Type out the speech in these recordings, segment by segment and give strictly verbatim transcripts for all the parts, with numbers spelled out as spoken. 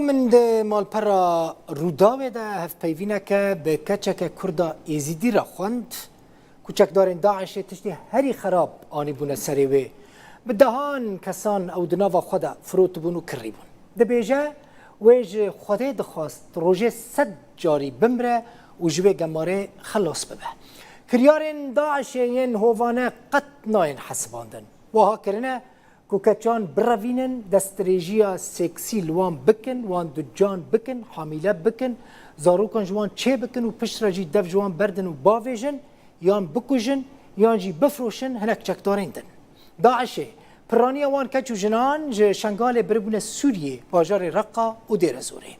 Min di malpera Rûdawê de hevpeyvîneke bi keçeke Kurda Êzîdî re xwend ku çekdarên DAIŞê tiştê herî xerab anîbûne serê wê. Bi dehan kesan ew di nava xwe de firotibûn û kirrîbûn. Dibêje, wê ji Xwedê dixwast rojê sed carî bimire û ji wê gemarê xelas bibe. Kiryarên DAIŞê yên hovane qet nayên hesibandin. Wiha kirine ku keçan birevînin, destdirêjiya seksî li wan bikin, wan ducan bikin, hamîle bikin, zarokan ji wan çêbikin û piştre jî dev ji wan berdin û bavêjin, yan bikujin, yan jî bifroşin hinek çekdarên din. DAIŞê piraniya wan keç û jinan ji Şengalê biribûne Sûriyê, bajarê Reqa û Dêrezorê.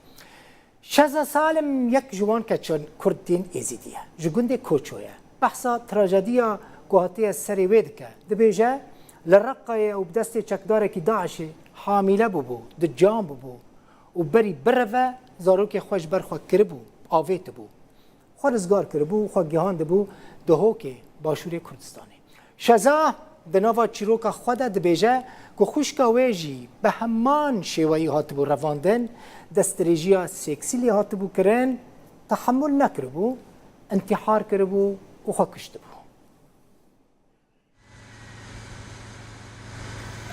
Şeza Salim yek ji wan keçan Kurd tên Êzîdî ye. Ji gundê Koço ye. Behsa trajediya ku hatiye serê wê dike. Dibêje, li Reqayê ew bi destê çekdarekî DAIŞê hamîle bûbû, ducan bûbû û berî bireve zarokê xwe ji ber xwe kiribû, avêtibû. Xwe rizgar kiribû û xwe gihandibû Duhokê, başûrê Kurdistanê. Şeza di nava çîroka xwe de dibêje ku xwişka wê jî bi heman şêweyî hatibû revandin, destdirêjiya seksî lê hatibû kirin, tehemûl nekiribû, întîhar kiribû û xwe kuştibû.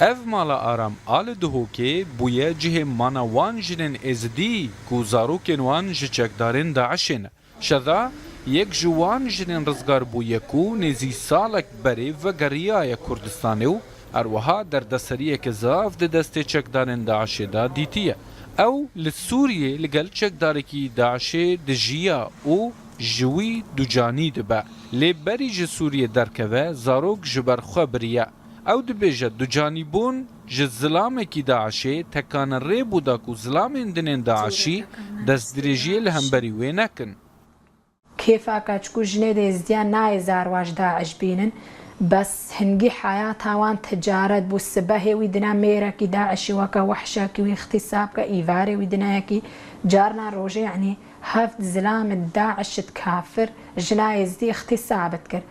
Ev mala aram a li Duhokê bûye cihê mana wan jinên Êzidî ku zarokên wan ji çekdarên DAIŞê ne. Şeda yek ji wan jinên rizgarbûye ku nêzî salek berê vegeriyaye Kurdistanê û her wiha derdeseriyeke zaf di destê çekdarên DAIŞê de dîtiye. Ew li Sûriyê li gel çekdarekî DAIŞê dijiya û ji wî ducanî dibe. Lê berî ji Sûriyê derkeve, zarok ji ber xwe biriye. Ew dibêje, ducanîbûn ji zilamekî DAIŞê tekane rê bû da ku zilamên dinên DAIŞî destdirêjiyê li hemberî wê nekin. Kêfa keçik û jinê Êzidiya nayê zarwa ji DAIŞ bînin, bes hingî heyata wan ticaret bû, sibehê wî dine mêrekî DAIŞî weke wehşekî wî îxtîsab ke, îvarê wî dine yekî, carna rojê, yanî heft zilam DAIŞ di kafir jina Êzidî îxtîsab dikir.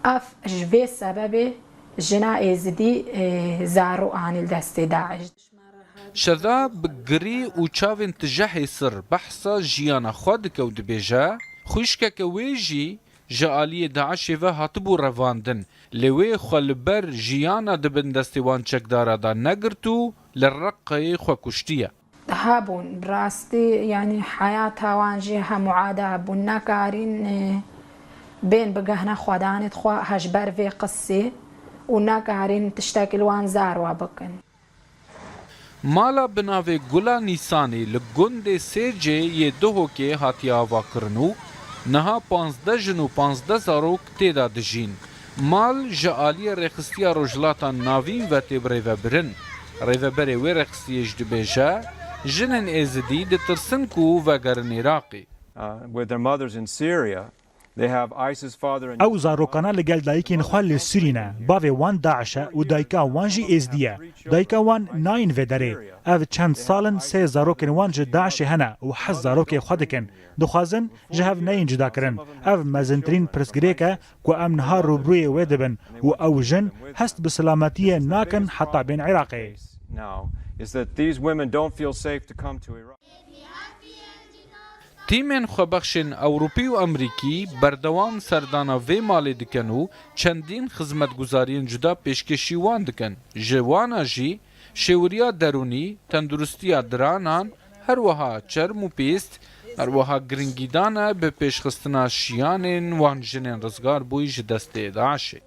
Ev ji vê sebebê jina Êzidî, e, zaro anî li destê DAIŞ. Şeda bi girî û çavên tijehê sir behsa jiyana xwe dike û dibêje, xwişkeke wê jî ji aliyê DAIŞê ve hatibû revandin, lê wê xwe li ber jiyana di bin destê wan çekdara de negirt û li Reqayê xwe kuştiye. Hebûn, bi rastî, yanî heyata wan jî hemû ada hebûn, nekarîn, e, bên bigehne xwedanê xwe hej ber vê qisê û nekarîn tiştekî li wan zarwa bikin. Mala bi navê Gula Nîsanê li gundê Sêcê yê Duhokê hatiye avakirin û niha panzdeh jin û panzdeh zarok tê de dijîn. Mal ji aliyê Rêxistiya Rojhilata Navîn ve tê birêvebirin. Rêveberê wê rêxistiyê jî dibêje, jinên Êzidî ditirsin ku vegerin Iraqê. Uh, with their mothers in Syria, they have ISIS father and Ew zarokana li gel dayikên xwe li Sûrî ne. Bavê wan DAIŞ e û dayika wan jî Êzdî ye. Dayika wan nayên vê derê. Ev çend sal in sê zarokên wan ji DAIŞê hene û hez zarokê xwe dikin. Dixwazin ji hev neyên cudakirin. Ev mezintirîn pirsgirêk e ku em niha rûbirûyê wê dibin û ew jin hest bi silametiyê nakin heta bên Iraqê. Now is that these women don't feel safe to come to Iraq. Tîmên xwebexşên Ewropî û Amerîkî berdewam serdana vê malê dikin û çendîn xizmetguzariyên cuda pêşkêşî wan dikin. Ji wana jî şêwiriya derûnî, tenduristiya diranan, her wiha çerm û pîst, her wiha giringîdane bi pêşxistina şiyanên wan jinên rizgarbûyî ji destê DAIŞê.